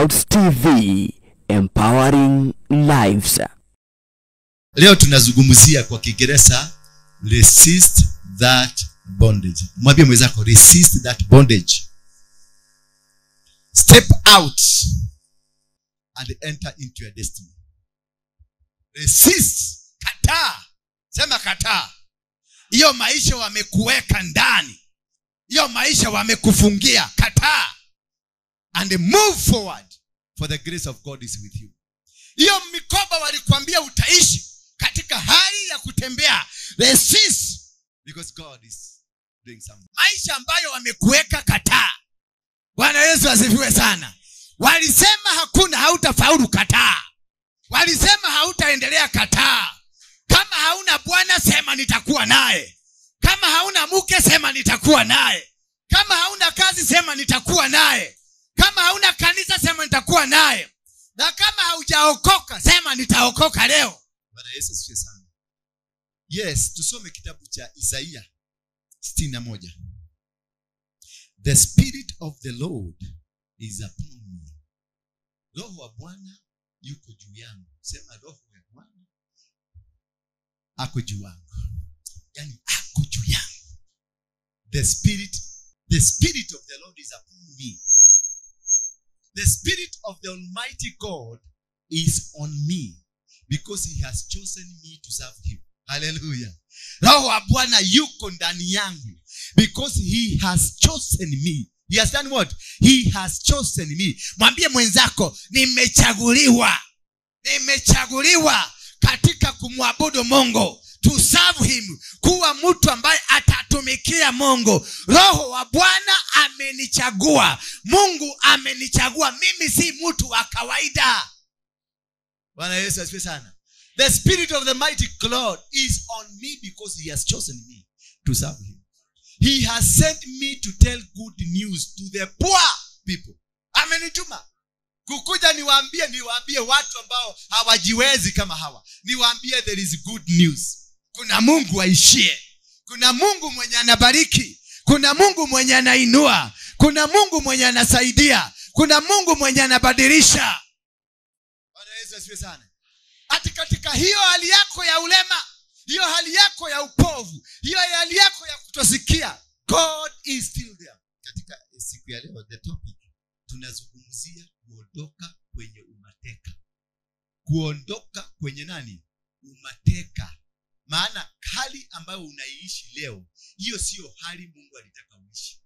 Clouds TV, empowering lives. Leo tunazungumzia kwa Kiingereza resist that bondage. Mwambie mwenzako resist that bondage. Step out and enter into your destiny. Resist, kataa. Sema kataa. Hiyo maisha wamekuweka ndani. Hiyo maisha wamekufungia, kataa. And move forward, for the grace of God is with you. Hiyo mikoba walikwambia utaishi katika hali ya kutembea. Resist, because God is doing something. Maisha ambayo wamekuweka, kataa. Bwana Yesu asifiwe sana. Walisema hakuna, hautafaulu, kataa. Walisema hautaendelea, kataa. Kama hauna bwana, sema nitakuwa naye. Kama hauna mke, sema nitakuwa naye. Kama hauna kazi, sema nitakuwa naye. Kama hauna kanisa, sema nitakuwa naye. Na kama haujaokoka, sema nitaokoka leo. Bwana Yesu asifiwe sana. Yes, tusome kitabu cha Isaia 61. The Spirit of the Lord is upon me. Roho wa Bwana yuko juu yangu. Sema roho ya Bwana ako juu yangu. Yani ako juu yangu. The Spirit of the Lord is upon me. The Spirit of the Almighty God is on me, because he has chosen me to serve him. Hallelujah. Roho wa Bwana yuko ndani yangu, because he has chosen me. He has done what? He has chosen me. Mwambie mwenzako, nimechaguliwa. Nimechaguliwa katika kumwabudu Mungu. To serve him. Kuwa mtu ambaye atatumikia Mungu. Roho wa Bwana amenichagua. Mungu amenichagua. Mimi si mtu wa kawaida. Bwana Yesu asifiwe sana. The Spirit of the mighty God is on me because he has chosen me to serve him. He has sent me to tell good news to the poor people. Amenituma kukuja niwaambie watu ambao hawajiwezi kama hawa. Niwaambie there is good news. Kuna Mungu aishie. Kuna Mungu mwenye anabariki. Kuna Mungu mwenye anainua. Kuna Mungu mwenye anasaidia. Kuna Mungu mwenye anabadilisha. Bwana Yesu asifiwe sana. Ati katika hiyo hali yako ya ulema, hiyo hali yako ya upovu, hiyo hali yako ya kutosikia, God is still there. Katika siku ya leo, the topic tunazungumzia kuondoka kwenye umateka. Kuondoka kwenye nani? Umateka. Maana hali ambayo unaiishi leo, hiyo sio hali Mungu alitaka uishi.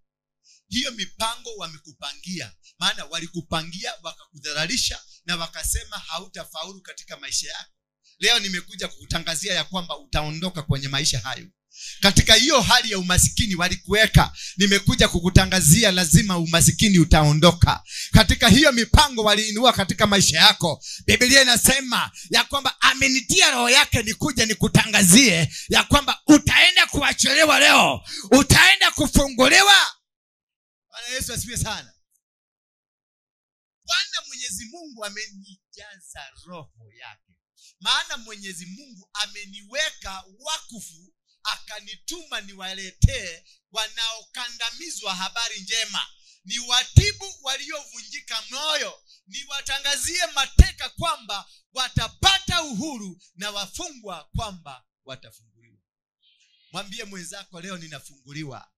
Hiyo mipango wamekupangia. Maana walikupangia, wakakudhalilisha na wakasema hautafaulu katika maisha yako. Leo nimekuja kukutangazia ya kwamba utaondoka kwenye maisha hayo. Katika hiyo hali ya umasikini walikuweka, nimekuja kukutangazia lazima umasikini utaondoka. Katika hiyo mipango waliinua katika maisha yako, Biblia inasema ya kwamba amenitia roho yake nikuje nikutangazie ya kwamba utaenda kuachiliwa leo, utaenda kufunguliwa. Bwana Yesu asifiwe sana. Bwana Mwenyezi Mungu amenijaza roho yake. Maana Mwenyezi Mungu ameniweka wakufu, akanituma niwaletee wanaokandamizwa habari njema, niwatibu waliovunjika moyo, niwatangazie mateka kwamba watapata uhuru na wafungwa kwamba watafunguliwa. Mwambie mwenzako leo ninafunguliwa.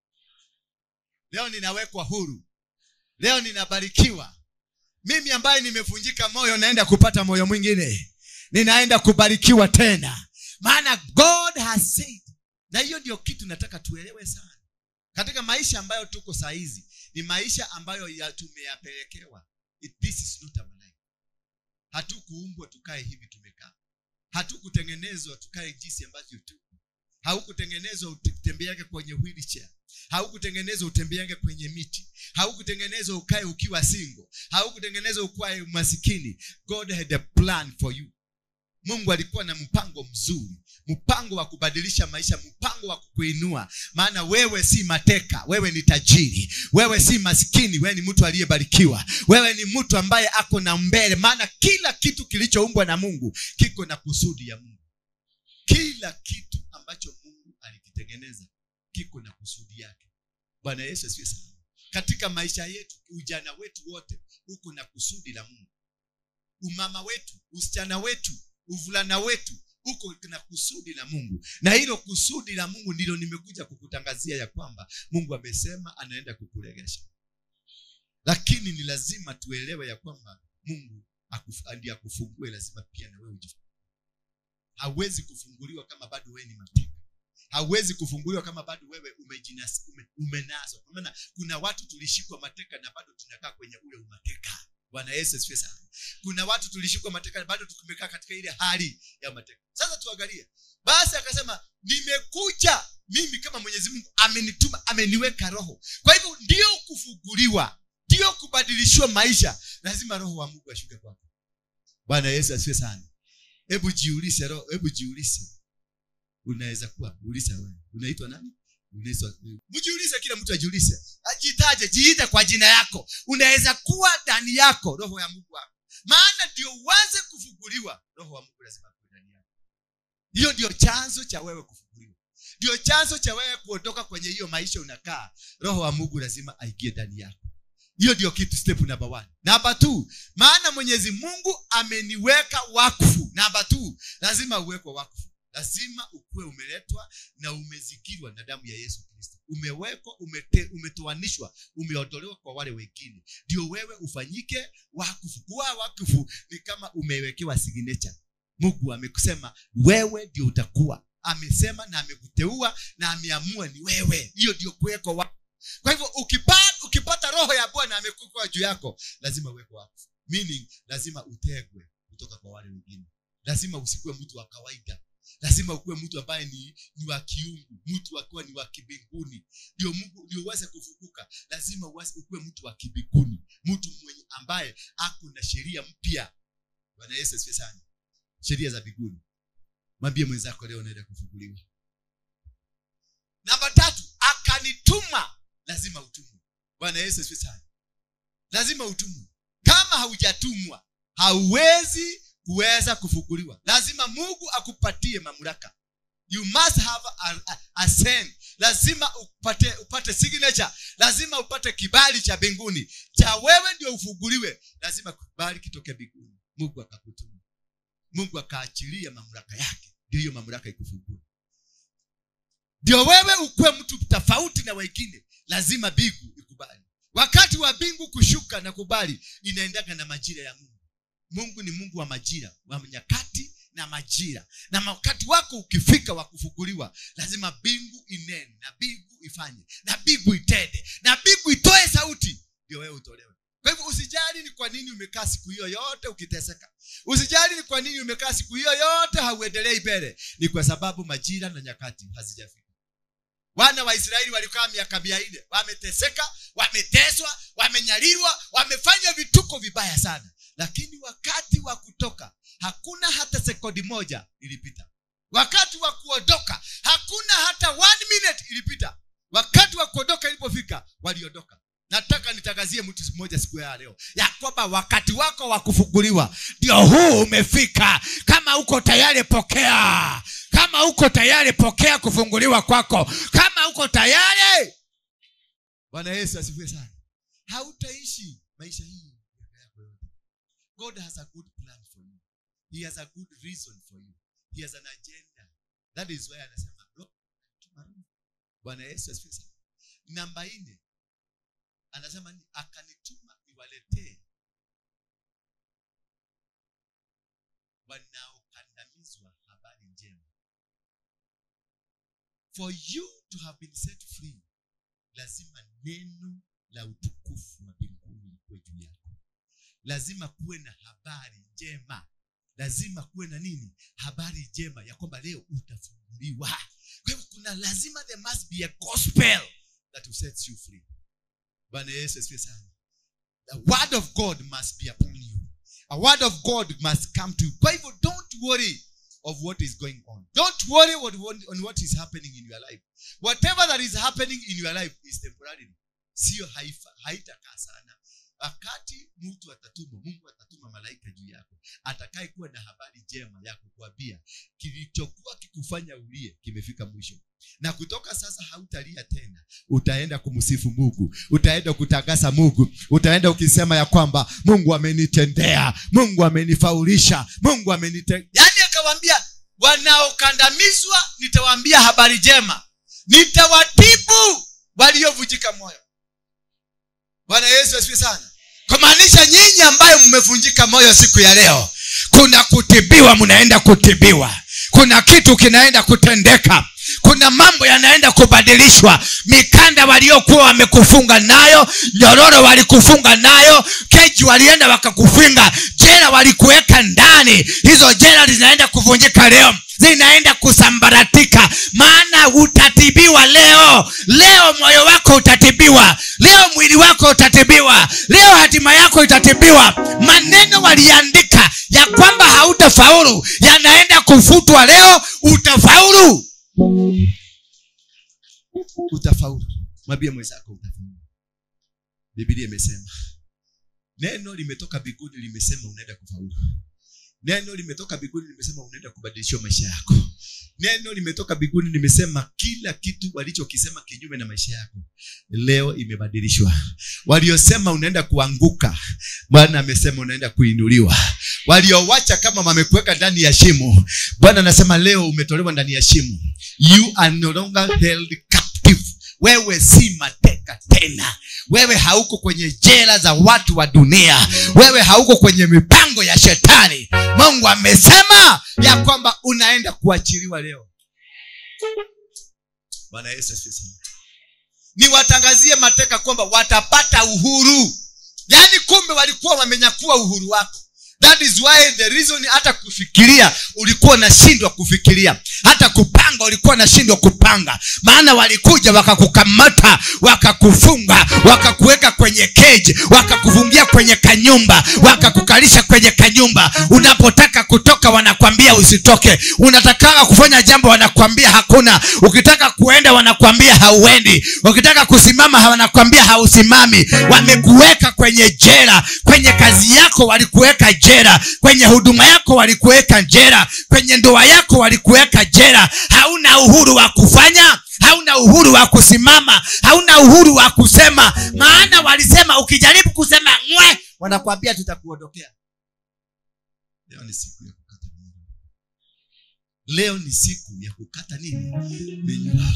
Leo ninawekwa huru. Leo ninabarikiwa. Mimi ambaye nimevunjika moyo naenda kupata moyo mwingine. Ninaenda kubarikiwa tena. Maana God has said. Na hiyo ndio kitu nataka tuelewe sana. Katika maisha ambayo tuko saa hizi, ni maisha ambayo tumeyapelekewa. This is not our life. Hatukuumbwa tukae hivi tumekaa. Hatukutengenezwa tukae jinsi ambavyo tuko. Haukutengenezwa utembeage kwenye wheelchair. Haukutengenezwa utembeage kwenye miti. Haukutengenezwa ukae ukiwa single. Haukutengenezwa ukae masikini. God had a plan for you. Mungu alikuwa na mpango mzuri, mpango wa kubadilisha maisha, mpango wa kukuinua. Maana wewe si mateka, wewe ni tajiri. Wewe si maskini, wewe ni mtu aliyebarikiwa. Wewe ni mtu ambaye ako na mbele. Maana kila kitu kilichoumbwa na Mungu kiko na kusudi ya Mungu. Kila kitu ambacho Mungu alikitengeneza kiko na kusudi yake. Bwana Yesu asifiwe sana. Katika maisha yetu, ujana wetu wote uko na kusudi la Mungu. Umama wetu, usichana wetu, uvulana wetu uko na kusudi la Mungu. Na hilo kusudi la Mungu ndilo nimekuja kukutangazia ya kwamba Mungu amesema anaenda kukuregesha. Lakini ni lazima tuelewe ya kwamba Mungu ndiye akufungue, lazima pia na wewe ujifungue. Hawezi kufunguliwa kama bado wewe ni mateka. Hawezi kufunguliwa kama bado wewe umenaswa. Kwa maana kuna watu tulishikwa mateka na bado tunakaa kwenye ule umateka. Bwana Yesu asifiwe sana. Kuna watu tulishikwa mateka na bado tumekaa katika ile hali ya mateka. Sasa tuangalie. Basi akasema nimekuja mimi kama Mwenyezi Mungu amenituma, ameniweka roho. Kwa hivyo ndio kufunguliwa, ndio kubadilishwa maisha, lazima roho wa Mungu ashuke kwako. Bwana Yesu asifiwe sana. Hebu jiulize roho, hebu jiulize. Unaweza kuwa uliza wewe. Unaitwa nani? Unaitwa. Mjiulize, kila mtu ajiulize. Ajitaje, jiite kwa jina yako. Unaweza kuwa ndani yako roho ya Mungu wako. Maana ndio uanze kufunguliwa, roho wa Mungu lazima akuwe ndani yako. Hiyo ndio chanzo cha wewe kufunguliwa. Ndio chanzo cha wewe kuondoka kwenye hiyo maisha unakaa. Roho wa Mungu lazima aingie ndani yako. Hiyo ndio kitu, step number 1. Number 2, maana Mwenyezi Mungu ameniweka wakfu. Number 2, lazima uwekwe wakfu. Lazima ukuwe umeletwa na umezingirwa na damu ya Yesu Kristo. Umewekwa, umetoanishwa, umeondolewa kwa wale wengine. Ndio wewe ufanyike wakfu. Kuwa wakfu ni kama umewekewa signature. Mungu amekusema wewe ndio utakuwa. Amesema na amekuteua na ameamua ni wewe. Hiyo ndio kuwekwa wakfu. Kwa hivyo ukipata roho ya Bwana amekuwa juu yako, lazima uwekwe wakfu. Meaning lazima utegwe kutoka kwa wale wengine. Lazima usikuwe mtu wa kawaida. Lazima ukuwe mtu ambaye ni wa kiungu, mtu akiwa ni wa kibinguni. Ndio Mungu ndio uweze kufukuka. Lazima ukuwe mtu wa kibinguni, mtu mwenye ambaye ako na sheria mpya. Bwana Yesu asifiwe sana. Sheria za mbinguni. Mwambie mwenzako leo unaenda kufunguliwa. Namba 3, akanituma. Lazima utumwe. Bwana Yesu asifiwe sana. Lazima utumwe. Kama haujatumwa, hauwezi kuweza kufunguliwa. Lazima Mungu akupatie mamlaka. You must have a send. Lazima upate signature. Lazima upate kibali cha mbinguni. Cha wewe ndio ufunguliwe. Lazima kibali kitoke mbinguni. Mungu akakutuma. Mungu akaachilia mamlaka yake. Ndio hiyo mamlaka ikufungue. Ndio wewe ukuwe mtu tofauti na wengine. Lazima mbingu ikubali. Wakati wa mbingu kushuka na kubali inaendaga na majira ya Mungu. Mungu ni Mungu wa majira, wa nyakati na majira. Na wakati wako ukifika wa kufunguliwa, lazima mbingu inene, na mbingu ifanye, na mbingu itende, na mbingu itoe sauti, ndio wewe utolewe. Kwa hivyo usijali ni kwa nini umekaa siku hiyo yote ukiteseka. Usijali ni kwa nini umekaa siku hiyo yote hauendelei mbele. Ni kwa sababu majira na nyakati hazijafika. Wana wa Israeli walikaa miaka 400, wameteseka, wameteswa, wamenyalirwa, wamefanya vituko vibaya sana. Lakini wakati wa kutoka hakuna hata sekondi moja ilipita. Wakati wa kuondoka hakuna hata 1 minute ilipita. Wakati wa kuondoka ilipofika waliondoka. Nataka nitangazie mtu mmoja siku ya leo ya kwamba wakati wako wa kufunguliwa ndio huu umefika. Kama uko tayari pokea. Kama uko tayari pokea kufunguliwa kwako. Kama uko tayari. Bwana Yesu asifiwe sana. Hautaishi maisha hii. God has a good plan for you. He has a good reason for you. He has an agenda. That is why anasema Bwana Yesu asifiwe sana. Namba 4 anasema ni akanituma niwaletee wanaokandamizwa habari njema. For you to have been set free, lazima neno la utukufu wa mbinguni likuwe juu yako. Lazima kuwe na habari njema. Lazima kuwe na nini? Habari njema ya kwamba leo utafunguliwa. Kwa hivyo kuna lazima, there must be a gospel that will set you free. Bwana Yesu asifiwe sana. The word of God must be upon you. A word of God must come to you. Kwa hivyo don't worry of what is going on. Don't worry on what is happening in your life. Whatever that is happening in your life is temporary. Sio haitakaa sana. Wakati mtu atatuma, Mungu atatuma malaika juu yako atakayekuwa na habari njema ya kukuambia kilichokuwa kikufanya ulie kimefika mwisho. Na kutoka sasa hautalia tena. Utaenda kumsifu Mungu, utaenda kutangaza Mungu, utaenda ukisema ya kwamba Mungu amenitendea, Mungu amenifaulisha, Mungu amenitendea. Yaani akawaambia wanaokandamizwa nitawaambia habari njema, nitawatibu waliovunjika moyo. Bwana Yesu asifiwe sana. Kumaanisha nyinyi ambayo mmevunjika moyo siku ya leo, kuna kutibiwa, mnaenda kutibiwa. Kuna kitu kinaenda kutendeka. Kuna mambo yanaenda kubadilishwa. Mikanda waliokuwa wamekufunga nayo, nyororo walikufunga nayo, keji walienda wakakufunga, jela walikuweka ndani, hizo jela zinaenda kuvunjika leo, zinaenda kusambaratika. Maana utatibiwa leo. Leo moyo wako utatibiwa, leo mwili wako utatibiwa, leo hatima yako itatibiwa. Maneno waliandika ya kwamba hautafaulu yanaenda kufutwa leo. Utafaulu. Utafaulu. Mwambie mwenzako utafaulu. Biblia imesema, neno limetoka mbinguni limesema unaenda kufaulu. Neno limetoka mbinguni limesema unaenda kubadilisha maisha yako. Neno limetoka mbinguni limesema kila kitu walichokisema kinyume na maisha yako leo imebadilishwa. Waliosema unaenda kuanguka, Bwana amesema unaenda kuinuliwa. Waliowacha kama wamekuweka ndani ya shimo, Bwana anasema leo umetolewa ndani ya shimo. You are no longer held captive. Wewe si mateka tena. Wewe hauko kwenye jela za watu wa dunia. Wewe hauko kwenye mipango ya shetani. Mungu amesema ya kwamba unaenda kuachiliwa leo. Bwana Yesu asifiwe. Niwatangazie mateka kwamba watapata uhuru. Yaani kumbe walikuwa wamenyakua uhuru wako. That is why the reason hata kufikiria ulikuwa unashindwa kufikiria, hata kupanga ulikuwa unashindwa kupanga. Maana walikuja wakakukamata, wakakufunga, wakakuweka kwenye cage, wakakufungia kwenye kanyumba, wakakukalisha kwenye kanyumba. Unapotaka kutoka wanakwambia usitoke. Unataka kufanya jambo wanakwambia hakuna. Ukitaka kuenda wanakwambia hauendi. Ukitaka kusimama wanakwambia hausimami. Wamekuweka kwenye jela. Kwenye kazi yako walikuweka jela, kwenye huduma yako walikuweka jela, kwenye ndoa yako walikuweka jela. Hauna uhuru wa kufanya, hauna uhuru wa kusimama, hauna uhuru wa kusema. Maana walisema ukijaribu kusema ngwe, wanakuambia tutakuondokea. Leo ni siku ya kukata minyororo. Leo ni siku ya kukata nini? Minyororo.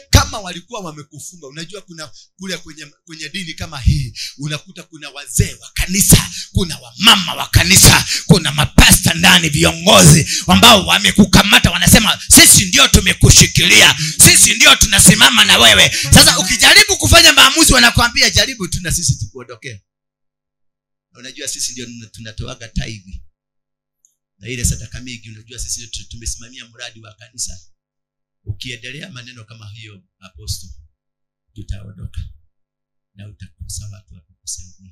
Kama walikuwa wamekufunga, unajua kuna kule kwenye dini kama hii, unakuta kuna wazee wa kanisa, kuna wamama wa kanisa, kuna mapasta ndani, viongozi ambao wamekukamata, wanasema sisi ndio tumekushikilia, sisi ndio tunasimama na wewe. Sasa ukijaribu kufanya maamuzi wanakuambia jaribu tu na sisi tukuondokee. Unajua sisi ndio tunatoaga tithe na ile sadaka mingi, unajua sisi tumesimamia mradi wa kanisa. Ukiendelea maneno kama hiyo apostle, tutaondoka na utakosa watu wa kukusaidia.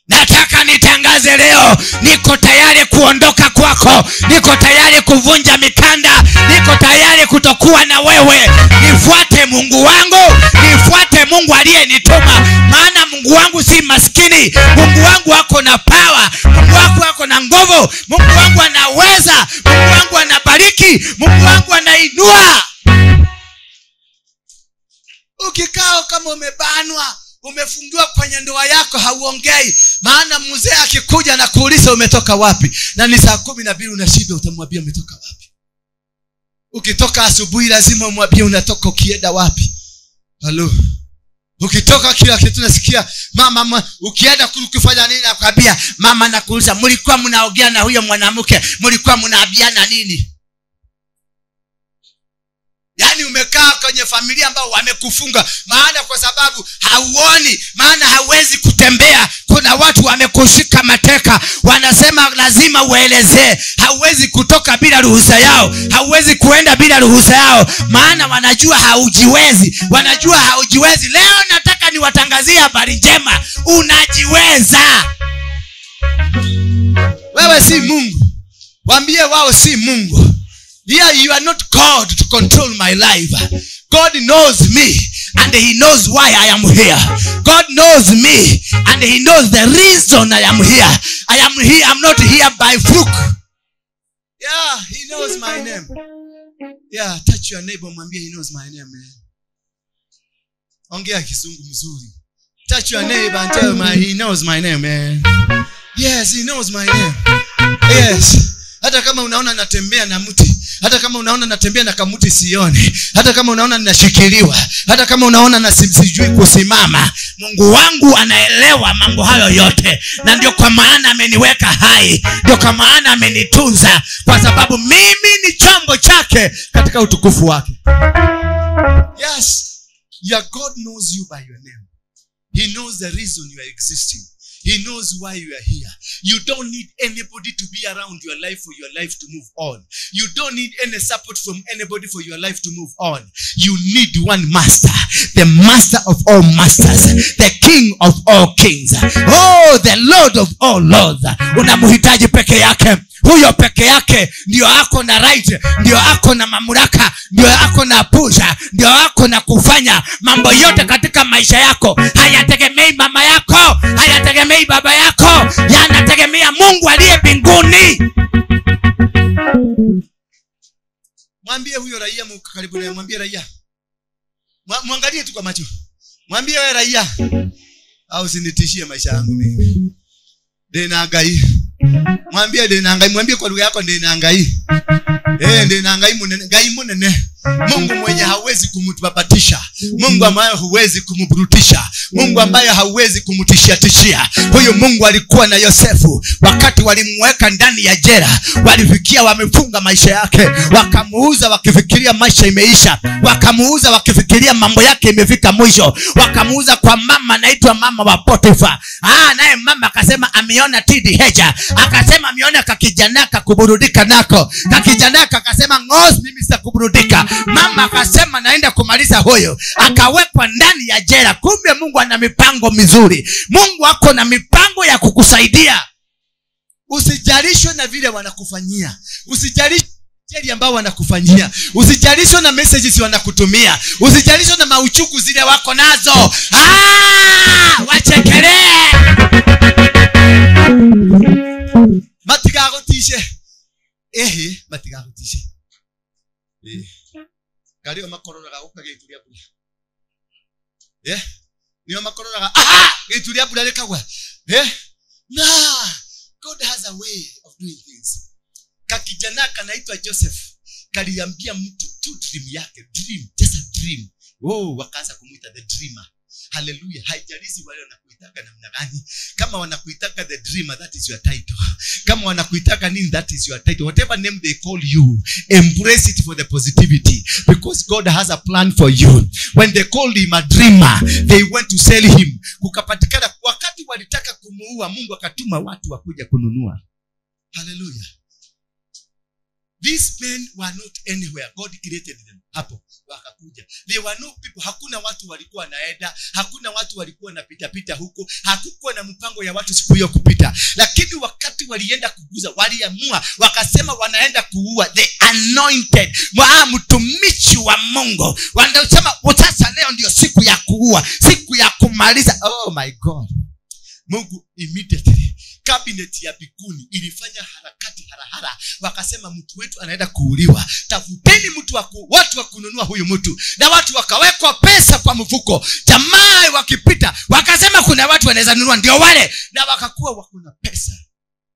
Nataka nitangaze leo, niko tayari kuondoka kwako, niko tayari kuvunja mikanda, niko tayari kutokuwa na wewe. Nifuate Mungu wangu, nifuate Mungu aliyenituma. Maana Mungu wangu si maskini, Mungu wangu ako na power, Mungu wangu ako na nguvu, Mungu wangu anaweza, Mungu wangu anabariki, Mungu wangu anainua. Ukikaa kama umebanwa, umefungiwa kwenye ndoa yako, hauongei. Maana mzee akikuja na kuuliza umetoka wapi, na ni saa 12 unashindwa, utamwambia umetoka wapi? Ukitoka asubuhi lazima umwambie unatoka ukienda wapi. Halo. Ukitoka kila kitu nasikia mama, ukienda kufanya nini nakwambia mama nakuuliza mlikuwa mnaongea na huyo mwanamke, mlikuwa mnaabiana nini? Yaani umekaa kwenye familia ambao wamekufunga, maana kwa sababu hauoni, maana hauwezi kutembea. Kuna watu wamekushika mateka, wanasema lazima uelezee. Hauwezi kutoka bila ruhusa yao, hauwezi kuenda bila ruhusa yao, maana wanajua haujiwezi, wanajua haujiwezi. Leo nataka niwatangazie habari njema, unajiweza. Wewe si Mungu. Waambie wao si Mungu. Yeah, you are not God to control my life. God knows me. and he knows why I am here. God knows me and he knows the reason I am here. I am here, I'm not here by fluke. Yeah, he knows my name. Yeah, touch your neighbor, mwambie he knows my name, man. Ongea kizungu mzuri. Touch your neighbor and tell him he knows my name, man. Yes, he knows my name. Yes. Hata kama unaona natembea na mti, hata kama unaona natembea na kamuti sioni, hata kama unaona ninashikiliwa, hata kama unaona na sijui kusimama, Mungu wangu anaelewa mambo hayo yote. Na ndio kwa maana ameniweka hai, ndio kwa maana amenitunza, kwa sababu mimi ni chombo chake katika utukufu wake. Yes, your God knows you by your name. He knows the reason you are existing. He knows why you are here. You don't need anybody to be around your life for your life to move on. You don't need any support from anybody for your life to move on. You need one master, the master of all masters, the king of all kings. Oh, the Lord of all lords. Unamhitaji peke yake. Huyo peke yake ndio ako na right, ndio ako na mamlaka, ndio ako na puja, ndio ako na kufanya mambo yote katika maisha yako. Hayategemei mama yako, hayategemei baba yako, yanategemea Mungu aliye mbinguni. Mwambie huyo raia karibu naye, mwambie raia. Mwangalie tu kwa macho. Mwambie wewe raia, au usinitishie maisha yangu mimi. Ndina ngai. Mwambie ndina ngai, mwambie kwa lugha yako ndina ngai. Ndina ngai munene, ngai munene. Mungu mwenye hawezi kumtubabatisha, Mungu ambaye huwezi kumburutisha, Mungu ambaye hauwezi kumtishia tishia. Huyu Mungu alikuwa na Yosefu wakati walimweka ndani ya jela, walifikia wamefunga maisha yake, wakamuuza wakifikiria maisha imeisha, wakamuuza wakifikiria mambo yake imefika mwisho, wakamuuza kwa mama anaitwa mama wa Potifa. Naye mama akasema ameona TDH, akasema ameona kakijana kakuburudika nako, kakijana akasema ngos mimi sitakuburudika. Mama akasema naenda kumaliza huyo, akawekwa ndani ya jela. Kumbe Mungu ana mipango mizuri. Mungu ako na mipango ya kukusaidia. Usijalishwe na vile wanakufanyia, usijalishwe jeli ambao wanakufanyia, usijalishwe na messages wanakutumia, usijalishwe na mauchuku zile wako nazo. Wachekelee. Matigagotishe. Matigagotishe. Kario makororaga uka gituria mbura. Nio makororaga gituria mbura rikagwa. Na God has a way of doing things. Kakijana kanaitwa Joseph kaliambia mtu tu dream yake, dream, just a dream. Oh, wakaanza kumuita the dreamer. Hallelujah. Haijalishi wale wanakuitaka namna gani. Kama wanakuitaka the dreamer, that is your title. Kama wanakuitaka nini, that is your title. Whatever name they call you, embrace it for the positivity, because God has a plan for you. When they called him a dreamer, they went to sell him. Kukapatikana wakati walitaka kumuua, Mungu akatuma watu wakuja kununua. Hallelujah. These men were not anywhere. God created them. Hapo wakakuja. There were no people. Hakuna watu walikuwa naenda, hakuna watu walikuwa na pita pita huko, hakukuwa na mpango ya watu siku hiyo kupita. Lakini wakati walienda kuguza, waliamua, wakasema wanaenda kuua the anointed, mtumishi wa Mungu. Wanasema sasa leo ndio siku ya kuua, siku ya kumaliza. Oh my God. Mungu immediately, cabinet ya bikuni ilifanya harakati harahara, wakasema mtu wetu anaenda kuuliwa, tafuteni mtu watu wa kununua huyu mtu. Na watu wakawekwa pesa kwa mfuko. Jamaa wakipita wakasema kuna watu wanaweza nunua, ndio wale, na wakakuwa wako na pesa.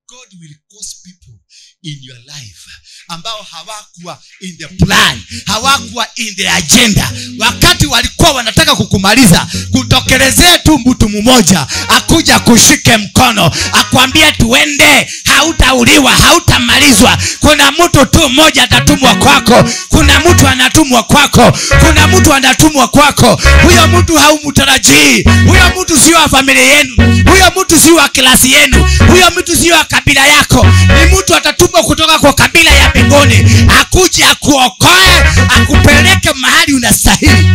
God will cause people in your life ambao hawakuwa in the plan, hawakuwa in the agenda. Wakati walikuwa wanataka kukumaliza, kutokelezea tu mtu mmoja akuja kushike mkono, akwambia tuende, hautauliwa, hautamalizwa. Kuna mtu tu mmoja atatumwa kwako, kuna mtu anatumwa kwako, kuna mtu anatumwa kwako. Huyo mtu haumtarajii, huyo mtu sio wa familia yenu, huyo mtu sio wa klasi yenu, huyo mtu sio wa kabila yako. Ni mtu atatumwa kutoka kwa kabila ya mbinguni, akuje akuokoe, akupeleke mahali unastahili.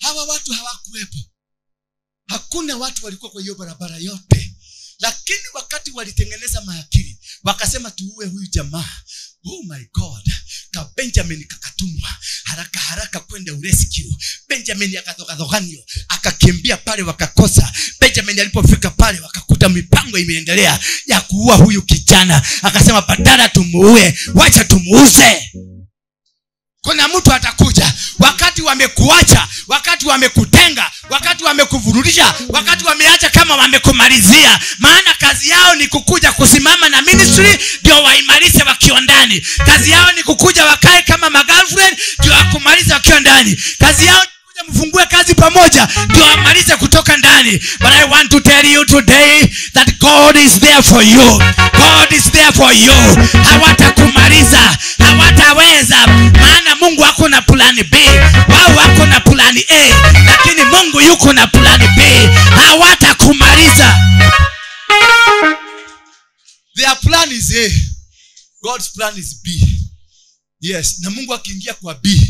Hawa watu hawakuwepo. Hakuna watu walikuwa kwa hiyo barabara yote. Lakini wakati walitengeneza maakili, wakasema tuue huyu jamaa. Oh my God. Ka Benjamin kakatumwa haraka haraka kwenda urescue. Benjamin akathogathoganio, akakimbia pale wakakosa. Benjamin alipofika pale wakakuta mipango imeendelea ya kuua huyu kijana. Akasema badala tumuue, wacha tumuuze. Kuna mtu atakuja wakati wamekuacha, wakati wamekutenga, wakati wamekuvurudisha, wakati wameacha kama wamekumalizia. Maana kazi yao ni kukuja kusimama na ministry ndio waimalize wakiwa ndani. Kazi yao ni kukuja wakae kama magirlfriend ndio wakumalize wakiwa ndani. Kazi yao ni kuja mfungue kazi pamoja ndio wamalize kutoka ndani. But I want to tell you today that God is there for you. God is there for you. Hawatakumaliza, hawataweza. Maana Mungu wako na plan B, wao wako na plan A, lakini Mungu yuko na plan B. Hawatakumaliza. Their plan is A, God's plan is B. Yes, na Mungu akiingia kwa B,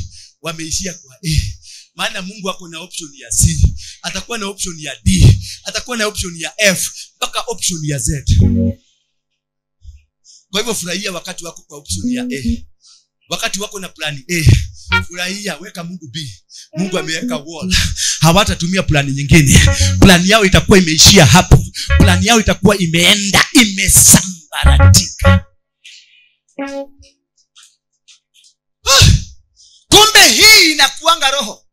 wameishia kwa A. Maana Mungu ako na option ya C, atakuwa na option ya D, atakuwa na option ya F, mpaka option ya Z. Kwa hivyo furahia wakati wako kwa option ya A. Wakati wako na plan A, furahia, weka Mungu B. Mungu ameweka wall. Hawatatumia plani nyingine. Plani yao itakuwa imeishia hapo. Plani yao itakuwa imeenda, imesambaratika. Kumbe hii inakuanga roho.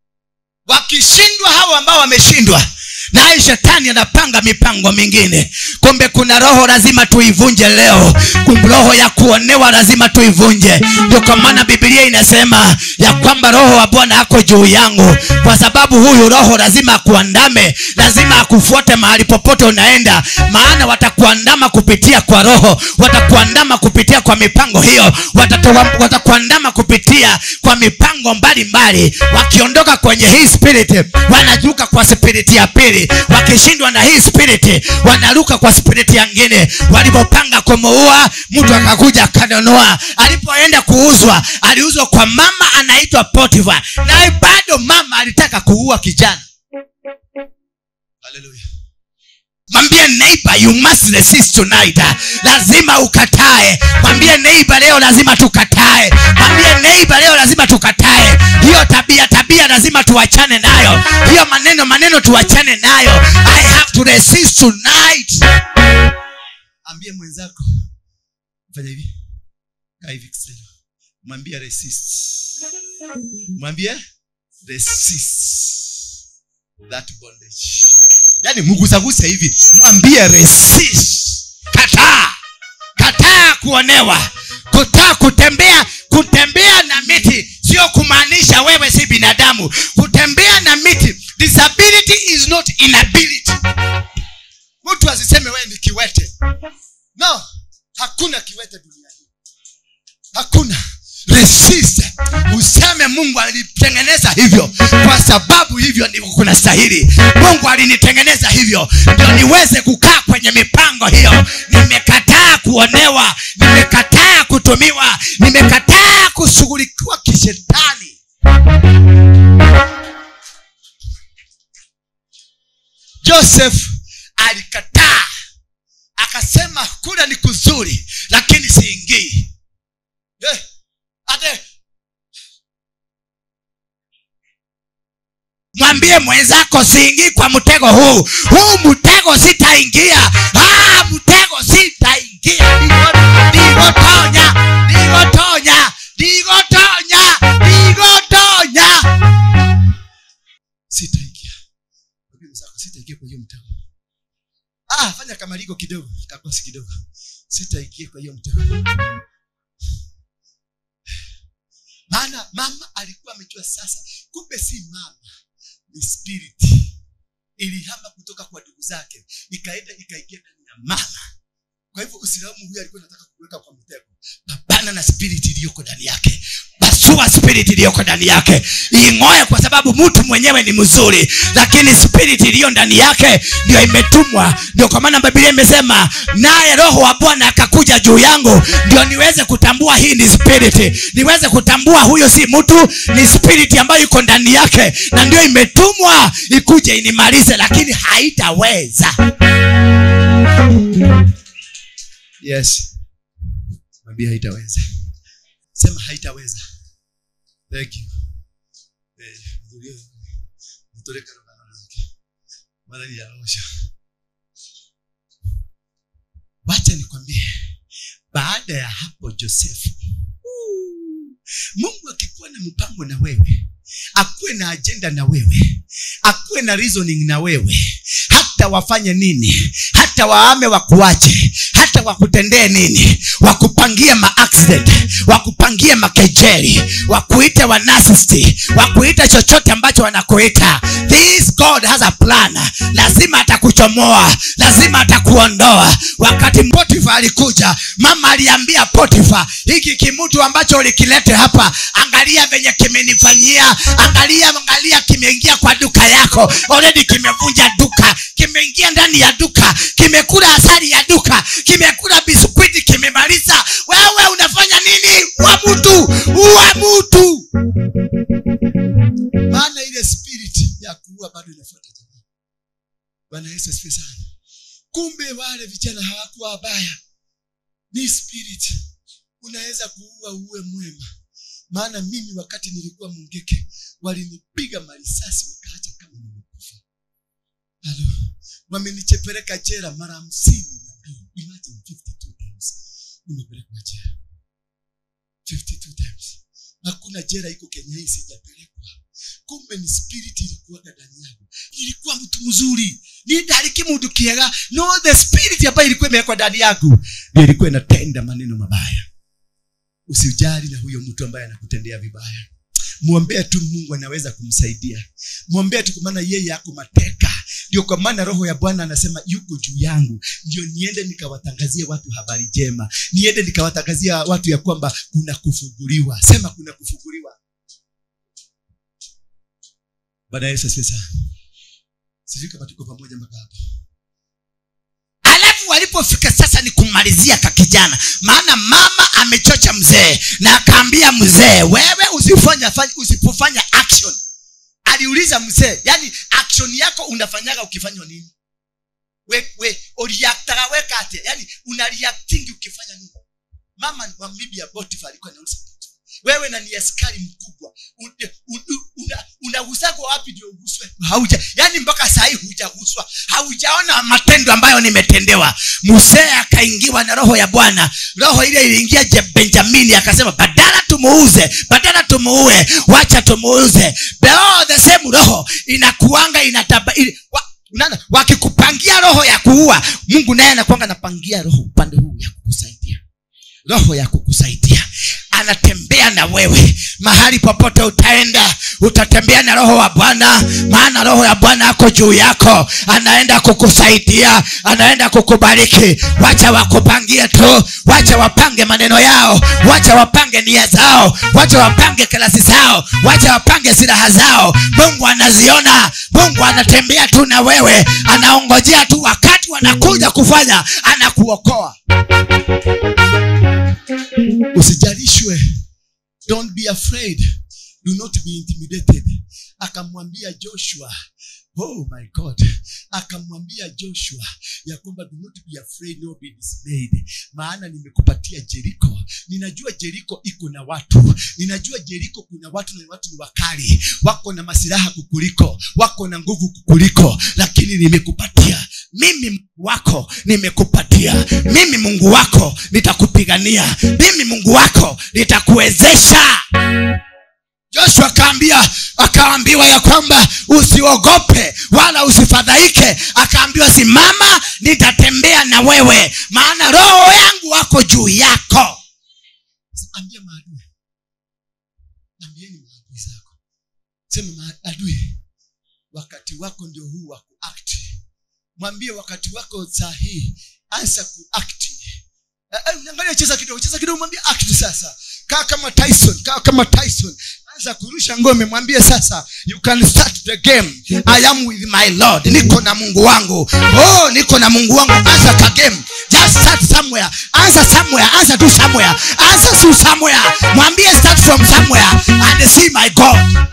Wakishindwa hao ambao wameshindwa, naye shetani anapanga mipango mingine. Kumbe kuna roho lazima tuivunje leo. Kumbe roho ya kuonewa lazima tuivunje. Ndio kwa maana Biblia inasema ya kwamba roho wa Bwana ako juu yangu, kwa sababu huyu roho lazima akuandame, lazima akufuate mahali popote unaenda. Maana watakuandama kupitia kwa roho, watakuandama kupitia kwa mipango hiyo, watakuandama kupitia kwa mipango mbalimbali. Wakiondoka kwenye hii spirit, wanajuka kwa spirit ya pili. Wakishindwa na hii spirit, wanaruka kwa spirit nyingine. Walipopanga kumuua, mtu akakuja akanunua. Alipoenda kuuzwa, aliuzwa kwa mama anaitwa Potiphar. Na bado mama alitaka kuua kijana. Hallelujah. Mwambie neighbor, you must resist tonight. Lazima ukatae. Mwambie neighbor, leo lazima tukatae. Mwambie neighbor, leo lazima tukatae. Hiyo tabia lazima tuachane nayo. Hiyo maneno tuachane nayo. I have to resist tonight. Ambie mwenzako, fanya hivi. Kaa hivi kisema. Mwambie resist. Mwambie resist that bondage. Yaani mgusaguse hivi, mwambie resist. Kataa. Kataa kuonewa. Kataa kutembea na miti sio kumaanisha wewe si binadamu. Kutembea na miti, disability is not inability. Mtu asiseme wewe ni kiwete. No, hakuna kiwete duniani. Hakuna. Resist. Useme Mungu alitengeneza hivyo kwa sababu hivyo ndivyo kuna stahili. Mungu alinitengeneza hivyo ndio niweze kukaa kwenye mipango hiyo. Nimekataa kuonewa, nimekataa kutumiwa, nimekataa kushughulikiwa kishetani. Joseph alikataa, akasema kula ni kuzuri lakini siingii. Mwambie mwenzako siingii kwa mtego huu. Huu mtego sitaingia. Mtego sitaingia. Digotonya, digotonya, digotonya, digotonya. Sitaingia. Mwambie mwenzako sitaingia kwa hiyo mtego. Fanya kama liko kidogo, kakosi kidogo. Sitaingia kwa hiyo mtego. Maana mama alikuwa amejua sasa, kumbe si mama, ni spirit. Ilihama kutoka kwa ndugu zake, ikaenda ikaingia ndani ya mama. Kwa hivyo usilaumu huyu alikuwa anataka kuweka kwa mtego. Pambana na spirit iliyoko ndani yake. Pasua spirit iliyoko ndani yake. Ingoe, kwa sababu mtu mwenyewe ni mzuri, lakini spirit iliyo ndani yake ndio imetumwa. Ndio kwa maana Biblia imesema naye roho wa Bwana akakuja juu yangu ndio niweze kutambua hii ni spirit. Niweze kutambua huyo si mtu, ni spirit ambayo iko ndani yake na ndio imetumwa ikuje inimalize, lakini haitaweza. Yes. Mwambie haitaweza. Sema haitaweza. Thank you. Wacha nikwambie, baada ya hapo Joseph, Mungu akikuwa na mpango na wewe, akuwe na agenda na wewe, akuwe na reasoning na wewe, hata wafanye nini, hata waame wakuache, hata wakutendee nini, wakupangie ma-accident, wakupangie makejeli, wakuite wa narcissist, wakuite chochote ambacho wanakuita, this God has a plan. Lazima atakuchomoa, lazima atakuondoa. Wakati Potifa alikuja, mama aliambia Potifa, hiki kimutu ambacho ulikilete hapa, angalia venye kimenifanyia, angalia kimeingia kwa duka yako, already kimevunja duka, kimeingia ndani ya duka, kimekula asali ya duka, kimekula biskuti, kimemaliza. Wewe unafanya nini? Wa mtu, wa mtu. Maana ile spirit ya kuua bado inafuata jamii. Bwana Yesu asifiwe sana. Kumbe wale vijana hawakuwa wabaya. Ni spirit. Unaweza kuua uwe mwema. Maana mimi wakati nilikuwa Mungeke, walinipiga marisasi wakaacha kama nimekufa. Halo. Wamenichepeleka jela mara 52. Imagine 52 times. Nimepelekwa jela 52 times. Hakuna jela iko Kenya hii sijapelekwa. Kumbe ni spirit ilikuwa ndani yangu. Nilikuwa mtu mzuri. Ni kimundu kiega. No, the spirit ambayo ilikuwa imewekwa ndani yangu ndio ilikuwa inatenda maneno mabaya. Usijali na huyo mtu ambaye anakutendea vibaya. Muombee tu, Mungu anaweza kumsaidia. Muombee tu, kwa maana yeye yako mateka. Ndio kwa maana roho ya Bwana anasema yuko juu yangu, ndio niende nikawatangazie watu habari njema. Niende nikawatangazia watu ya kwamba kuna kufunguliwa. Sema kuna kufunguliwa. Bwana Yesu asifiwe sana. Sijui kama tuko pamoja mpaka hapo. Alafu walipofika sasa ni kumalizia kakijana. Maana mama amechocha mzee na akaambia mzee, wewe usipofanya action. Aliuliza mzee, yani action yako unafanyaga ukifanywa nini? We reactaga weka ate, yani una reacting ukifanya nini? Mama wa bibi ya Potifa alikuwa anauliza, wewe na ni askari mkubwa, unagusako wapi ndio uguswe? Hauja, yani mpaka saa hii hujaguswa, haujaona matendo ambayo nimetendewa. Mzee akaingiwa na roho ya Bwana. Roho ile iliingia Benjamini, akasema badala tumuuze, badala tumuue, wacha tumuuze. Oh, the same roho inakuanga inataba wakikupangia roho ya kuua, Mungu naye anakuanga anapangia roho upande huu ya kukusaidia. Roho ya kukusaidia. Anatembea na wewe mahali popote utaenda, utatembea na roho wa Bwana, maana roho ya Bwana ako juu yako, anaenda kukusaidia, anaenda kukubariki. Wacha wakupangie tu, wacha wapange maneno yao, wacha wapange nia zao, wacha wapange klasi zao, wacha wapange silaha zao. Mungu anaziona. Mungu anatembea tu na wewe, anaongojea tu wakati wanakuja kufanya, anakuokoa. Usijalishwe. Don't be afraid. Do not be intimidated. Akamwambia Joshua, oh my God, akamwambia Joshua ya kwamba do not be afraid nor be dismayed, maana nimekupatia Jericho. Ninajua Jericho iko na watu. Ninajua Jericho kuna watu, na watu ni wakali, wako na masilaha kukuliko, wako na nguvu kukuliko, lakini nimekupatia. Mimi Mungu wako nimekupatia. Mimi Mungu wako nitakupigania. Mimi Mungu wako nitakuwezesha. Joshua akaambiwa ya kwamba usiogope wala usifadhaike. Akaambiwa simama, nitatembea na wewe, maana roho yangu wako juu yako. Ambia maadui. Ambieni maadui zako. Sema maadui, wakati wako ndio huu wa kuact. Mwambie wakati wako sahihi, anza kuact. Angalia, cheza kidogo, mwambie act sasa. Kaa kama Tyson, kaa kama Tyson. Anza kurusha ngome, mwambie sasa, you can start the game. I am with my Lord. Niko na Mungu wangu. Oh, niko na Mungu wangu. Anza ka game. Just start somewhere. Anza somewhere, anza tu somewhere. Anza tu somewhere. Mwambie start from somewhere and see my God.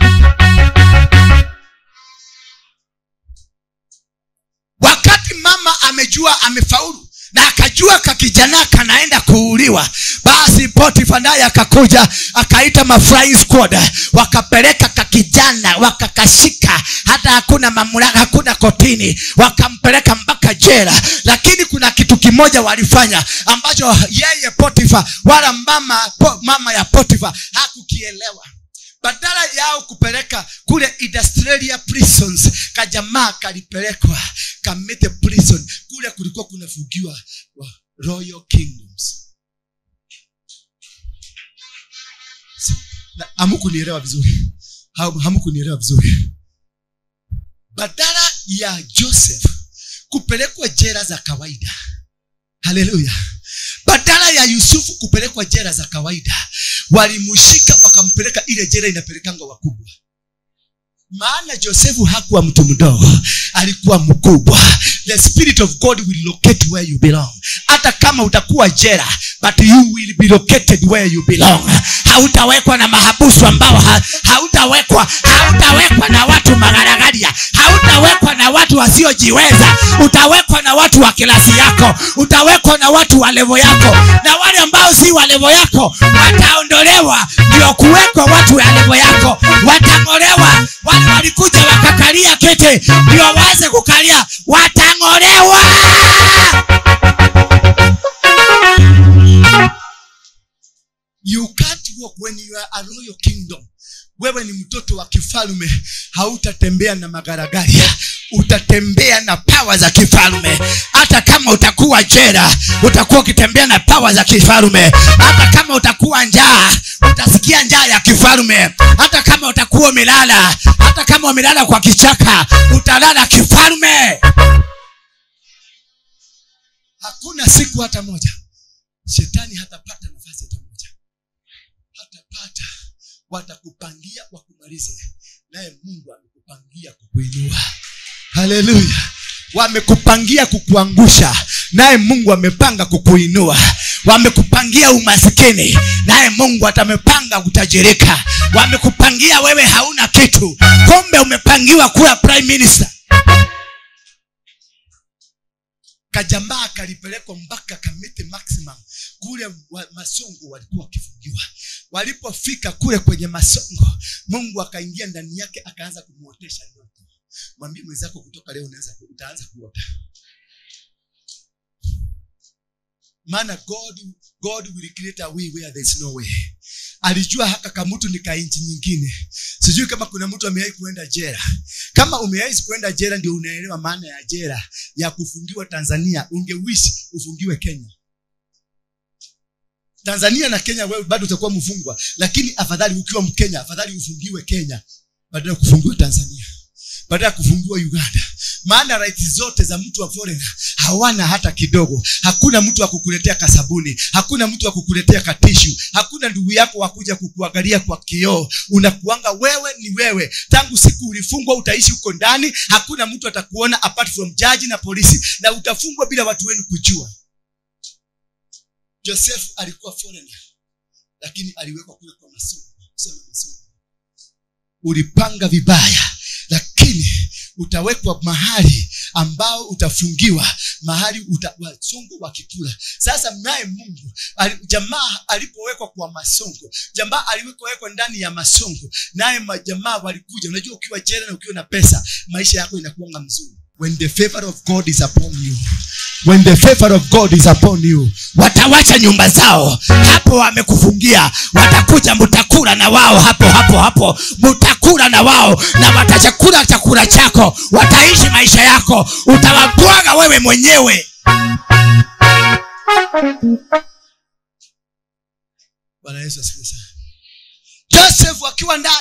Wakati mama amejua amefaulu na akajua kakijana kanaenda kuuliwa, Basi Potifa naye akakuja, akaita ma flying squad, wakapeleka kakijana, wakakashika, hata hakuna mamlaka, hakuna kotini, wakampeleka mpaka jela. Lakini kuna kitu kimoja walifanya ambacho yeye Potifa wala mama ya Potifa hakukielewa. Badala yao kupeleka kule Industrial Prisons, kajamaa kalipelekwa Kamiti Prison. Kule kulikuwa kunafungiwa Royal Kingdoms. Hamkunielewa vizuri. Hamkunielewa vizuri. Badala ya Joseph kupelekwa jela za kawaida, haleluya, badala ya Yusufu kupelekwa jela za kawaida, walimshika wakampeleka ile jela inapelekangwa wakubwa. Maana Josefu hakuwa mtu mdogo, alikuwa mkubwa. The Spirit of God will locate where you belong. Hata kama utakuwa jela, but you will be located where you belong. Hautawekwa na mahabusu ambao hautawekwa na watu magaragaria, hautawekwa na watu wasiojiweza. Utawekwa na watu wa kilasi yako, utawekwa na watu wa level yako, na wale ambao si wa level yako wataondolewa, ndio kuwekwa watu wa level yako. Watang'olewa. Wale walikuja wakakalia kiti ndio waanze kukalia, watang'olewa. You can't walk when you are a royal kingdom. Wewe ni mtoto wa kifalume, hautatembea na magaragaria, utatembea na power za kifalume. Hata kama utakuwa jela, utakuwa ukitembea na power za kifalume. Hata kama utakuwa njaa, utasikia njaa ya kifalume. Hata kama utakuwa umelala, hata kama umelala kwa kichaka, utalala kifalume. Hakuna siku hata moja shetani hatapata nafasi hata moja. Hatapata. Watakupangia wakumalize, naye Mungu amekupangia kukuinua. Haleluya. Wamekupangia kukuangusha, naye Mungu amepanga kukuinua. Wamekupangia umasikini, naye Mungu atamepanga kutajirika. Wamekupangia wewe hauna kitu, kumbe umepangiwa kuwa prime minister. Kajamaa kalipelekwa mpaka Kamiti Maximum. Kule masongo walikuwa wakifungiwa. Walipofika kule kwenye masongo, Mungu akaingia ndani yake akaanza kumuotesha ndoto. Mwambie mwenzako, kutoka leo utaanza kuota. Maana God will create a way where there is no way. Alijua haka kamutu ni ka inchi nyingine. Sijui kama kuna mtu amewahi kuenda jela. Kama umewahi kuenda jela ndio unaelewa maana ya jela ya kufungiwa Tanzania. Ungewish ufungiwe Kenya. Tanzania na Kenya wewe bado utakuwa mfungwa, lakini afadhali ukiwa Mkenya, afadhali ufungiwe Kenya badala ya kufungiwa Tanzania, badala ya kufungiwa Uganda. Maana rights zote za mtu wa foreigner hawana hata kidogo. Hakuna mtu wa kukuletea kasabuni, hakuna mtu wa kukuletea katishu, hakuna ndugu yako wa kuja kukuangalia kwa kioo. Unakuanga wewe ni wewe. Tangu siku ulifungwa utaishi huko ndani, hakuna mtu atakuona apart from judge na polisi, na utafungwa bila watu wenu kujua. Joseph alikuwa foreigner, lakini aliwekwa kule kwa masomo. Sema masomo. Ulipanga vibaya, lakini utawekwa mahali ambao utafungiwa, mahali wasongo wakikula. Sasa naye Mungu, jamaa alipowekwa kwa masongo, jamaa aliwekwa ndani ya masongo, naye majamaa walikuja. Unajua ukiwa jela na ukiwa na pesa, maisha yako inakuwa mzuri. When the favor of God is upon you, when the favor of God is upon you, watawacha nyumba zao hapo wamekufungia, watakuja mutakula na wao hapo hapo hapo, mutakula na wao, na watachakula chakula chako, wataishi maisha yako, utawabwaga wewe mwenyewe. Bwana Yesu asifiwe sana. Joseph akiwa ndani,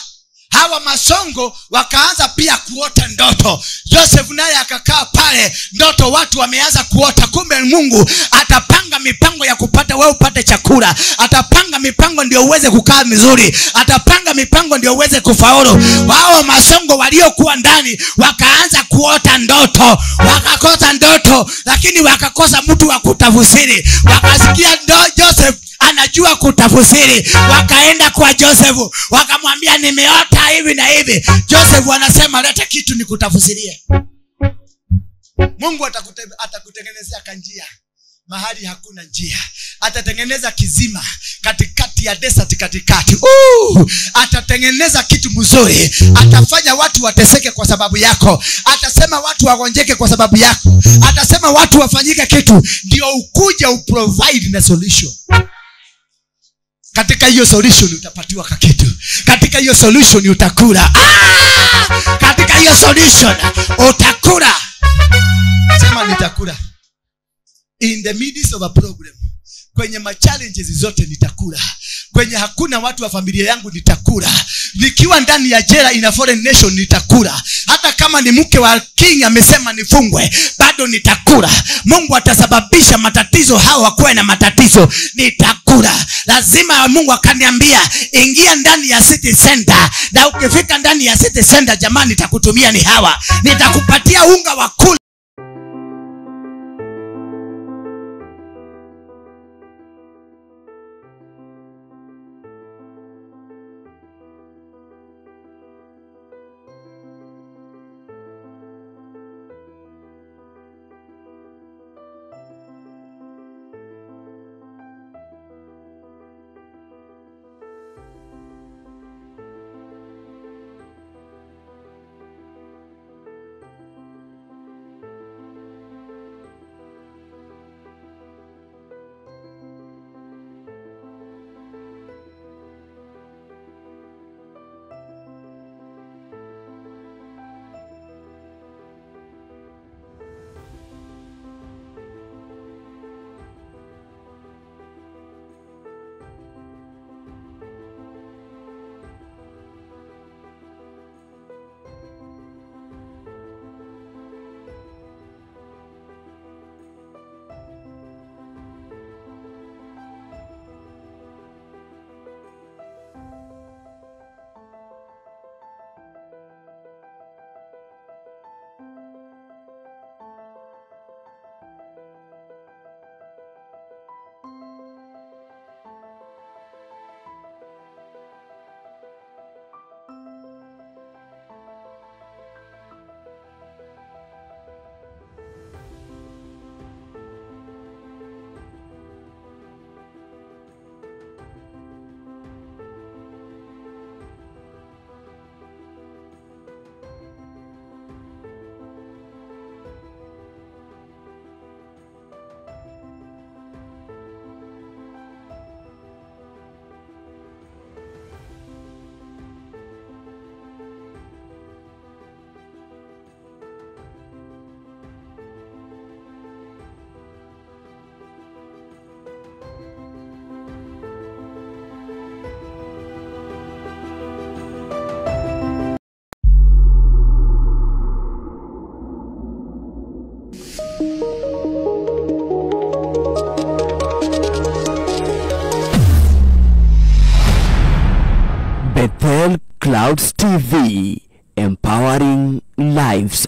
hawa masongo wakaanza pia kuota ndoto. Joseph naye akakaa pale, ndoto watu wameanza kuota. Kumbe Mungu atapanga mipango ya kupata wewe upate chakula, atapanga mipango ndio uweze kukaa vizuri, atapanga mipango ndio uweze kufaulu. Wao masongo waliokuwa ndani wakaanza kuota ndoto, wakakosa ndoto, lakini wakakosa mtu wa kutafsiri. Wakasikia Joseph anajua kutafsiri, wakaenda kwa Joseph wakamwambia nimeota hivi na hivi. Joseph anasema leta kitu nikutafsirie. Mungu atakutengenezea kanjia mahali hakuna njia, Atatengeneza kizima katikati ya desert katikati. Atatengeneza kitu mzuri. Atafanya watu wateseke kwa sababu yako. Atasema watu wagonjeke kwa sababu yako. Atasema watu wafanyike kitu ndio ukuje uprovide na solution. Katika hiyo solution utapatiwa kakitu. Katika hiyo solution utakula. Katika hiyo solution utakula. Sema nitakula. In the midst of a problem, kwenye ma challenges zote nitakula. Kwenye hakuna watu wa familia yangu nitakula. Nikiwa ndani ya jela in a foreign nation nitakula. Hata kama ni mke wa king amesema nifungwe, bado nitakula. Mungu atasababisha matatizo hawa kuwe na matatizo, nitakula. Lazima Mungu akaniambia ingia ndani ya city center, na ukifika ndani ya city center jamani nitakutumia ni hawa. Nitakupatia unga wa kula. Bethel Clouds TV, empowering lives.